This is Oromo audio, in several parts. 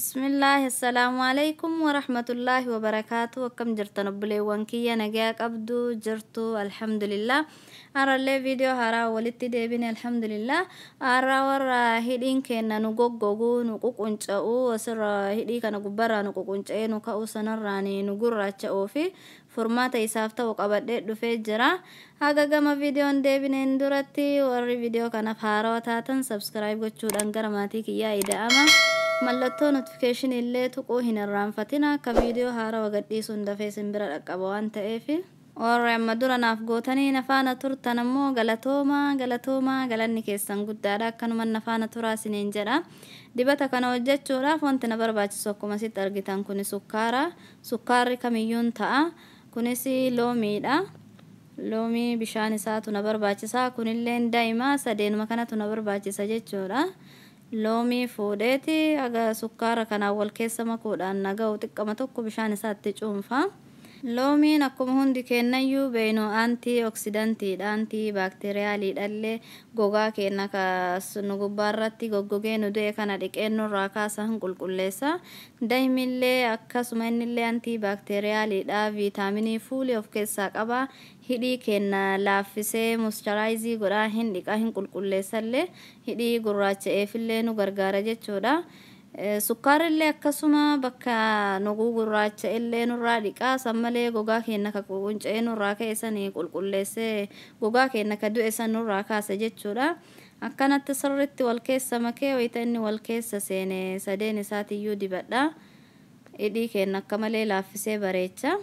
Bismillaahi assalaamu alaikum warahmatullaahi wabarakaatu. Akkam jirtan obboleewwan kiyya? Nagaa qabdu jirtu? Alhamdulillah, har'allee viidiyoo haaraa walitti deebine. Alhamdulillah, har'a warra hidhiin keenya nu goggogu, nu ququnca'u, asirra hidhii kana gubbarraa nu ququnca'ee nu ka'u, sanarraan nu gurraacha'uu fi furmaata isaaf ta'u qabadhee dhufee jira. Haga gama viidiyoon deebineen duratti, warri viidiyoo kanaaf haarawaa taatan subscribe gochuudhaan gara maatii kiyyaa ida'ama. Mallattoo notification illee tuquu hin irraanfatina, akka viidiyoo haarawaa gadhiisuun dafee isin bira dhaqqaba waan ta'eef. Warri amma dura naaf gootanii nafaana turtan ammoo galatoomaa, galatoomaa, galanni keessan guddaadha. Akkanuma nafaana turaa isiniin jedha. Dibata kana hojjechuudhaaf wanti na barbaachisu akkuma asitti argitan kuni sukkaara. Sukkaarri kamiyyuun ta'a. Kunis loomiidha. Loomii bishaan isaatu na barbaachisa. Kunillee daa'ima sadeenuma kanatu na barbaachisa jechuudha. Loomii fuudheeti aga sukkaara kanaan wal keessa makuudhaan naga'u xiqqama tokko bishaan isaatti cuunfa. Loomiin akkuma hundi kennayyuu beeynu antioxidantiidha, antibacterialiidhallee, gogaa keenya nu gubbaarratti goggogee nu du'e kana dhiqee nurraa kaasa, hin qulqulleessa. Daa'imillee akkasuma, innillee antibacterialiidha, viitaaminii fuulii of keessaa qaba. Hidhii keenya laaffisee moisturize godhaa, hin dhiqaa, hin qulqulleessallee, hidhii gurraacha'eefillee nu gargaara jechuudha. Sukkaarrillee akkasuma bakka nu gurraacha illee nurraa dhiqaa, san malee gogaa keenya ka qunca'ee nurraa ka'e sanii qulqulleessee gogaa keenya ka du'e san nurraa kaasa jechuudha. Akkanatti sirritti wal keessa makee, wayita inni wal keessa seene sadeen isaatiyyuu dibadha. Hidhii keenya akka malee laaffisee bareecha.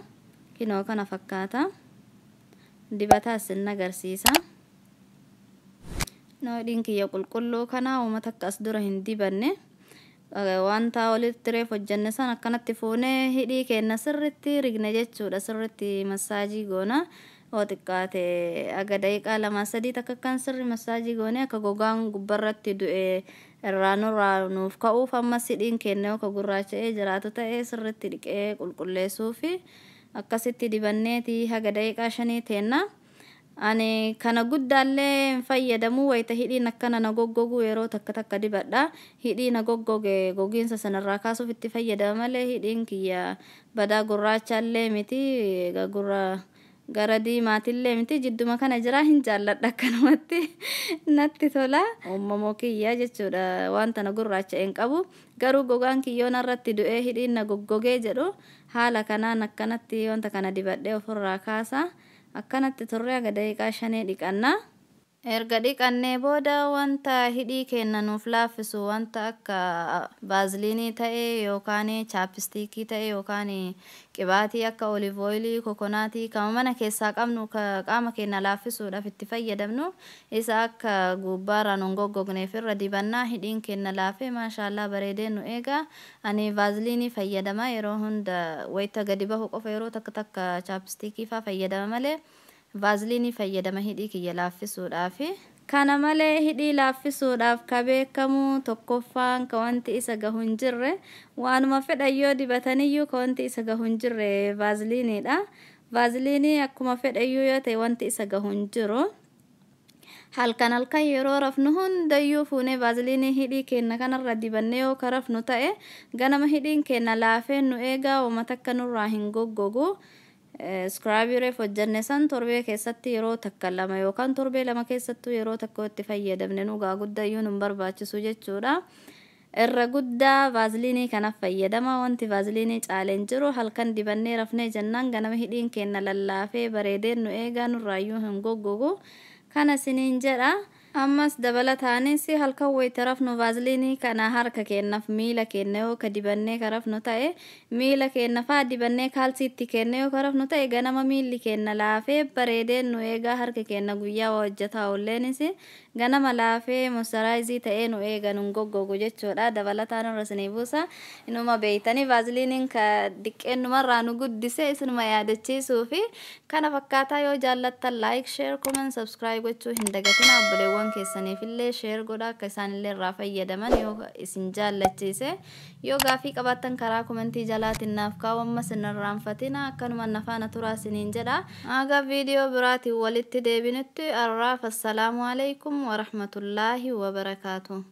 Kinoo kana fakkaata. Dibataa isin agarsiisa. Hidhiin kiyya qulqulluu kana uummata akka as dura hin dibanne. Wanta walitti reef hojjenne san akkanatti fuunee hidhii keenya sirritti rigne jechuudha. Sirritti massage goona. Yoo xiqqaate aga daqiiqaa 2-3 takka akkan sirri massage goone, akka gogaan gubbarratti du'e irraa nurraa nuuf ka'uuf, ammas hidhiin keenya yoo ka gurraacha'ee jiraatu ta'e sirritti dhiqee qulqulleessuufi akkasitti dibanneeti haga daqiiqaa 5 teenna. Ani kana guddaallee hin fayyadamu. Wayita hidhiin akkana na goggogu yeroo takka takka dibadha. Hidhii na goggoge gogiinsa sanarraa kaasuuf itti fayyadama malee hidhiin kiyya badaa gurraachaallee miti, gurra gara diimaatillee miti, jidduma kana jira. Hin jaalladha, akkanumatti natti tola. Uumamoo kiyya jechuudha, wanta na gurraacha hin qabu. Garuu gogaan kiyyoon irratti du'ee hidhiin na goggogee jedhu haala kanaan akkanatti wanta kana dibadhee ofirraa kaasa. Akkanatti turre aga daqiiqaa 5 dhiqanna. Erga dhiqannee booda wanta hidhii keenya nuuf laaffisu, wanta akka vaaziliinii ta'e yookaan chapstick ta'e yookaan qibaatii akka olive oil, coconut, kan mana keessaa qabnu qaama keenya laaffisuudhaaf itti fayyadamnu, isa akka gubbaarraa nu hin goggogneef irra dibannaa. Hidhiin keenya laafee maashaallaa bareedee nu eega. Ani vaaziliinii fayyadama yeroo hunda. Wayita gadi bahu qofa yeroo takka takka chapstick faa fayyadama malee vaaziliinii fayyadama hidhii kiyya laaffisuudhaafi. Kana malee hidhii laaffisuudhaaf ka beekamu tokkoffaan, ka wanti isa gahu hin jirre, waanuma fedhan yoo dibataniyyuu ka wanti isa gahu hin jirre vaaziliiniidha. Vaaziliinii akkuma fedhayyuu yoo ta'e wanti isa gahu hin jiru. Halkan halkan yeroo rafnu hundayyuu fuunee vaaziliinii hidhii keenya kanarra dibannee yoo ka rafnu ta'e, ganama hidhiin keenya laafee nu eegaa, uummata akka nurraa hin goggogu. Scrub reef hojjenne san torbee keessatti yeroo takka lama yookaan torbee 2 keessattuu yeroo takka itti fayyadamne nugaa guddayyuu nun barbaachisu jechuudha. Irra guddaa vaaziliinii kanaaf fayyadama. Wanti vaaziliinii caaleen jiru. Halkan dibannee rafnee jennaan ganama hidhiin keenya lallaafee bareedeen nu eegaa, nurraayyuu hin goggogu. Kana isiniin jedha. Ammas dabalataanis halkan wayita rafnu vaaziliinii kana harka keenyaaf miila keenya yoo ka dibannee ka rafnu ta'e, miila keenya faa dibannee kaalsiitti keenya yoo ka rafnu ta'e, ganama miilli keenya laafee bareedeen nu eegaa. Harka keenya guyyaa waa hojjetaa oolleenis ganama laafee moisturize ta'ee nu eega, nun goggogu jechuudha. Dabalataan irra isinii buusa. Inuma beeytanii, vaaziliiniin ka diqqeennumarraa nu guddise isinuma yaadachiisuu fi kana fakkaataa. Yoo jaallattan like, share, comment, subscribe gochuu hin dagatina. Obboleewwan keessaniifillee share godha, akka isaanillee irraa fayyadaman yoo isin jaallachiise. Yoo gaafii qabaattan karaa comment jalaatiin naaf kaa'u. Ammas hin irraanfatina. Akkanuma nafaana turaa isiniin jedha. Haga viidiyoo biraatiin walitti deebinutti har'aaf assalaamu alaikum warahmatullaahi wabarakaatu.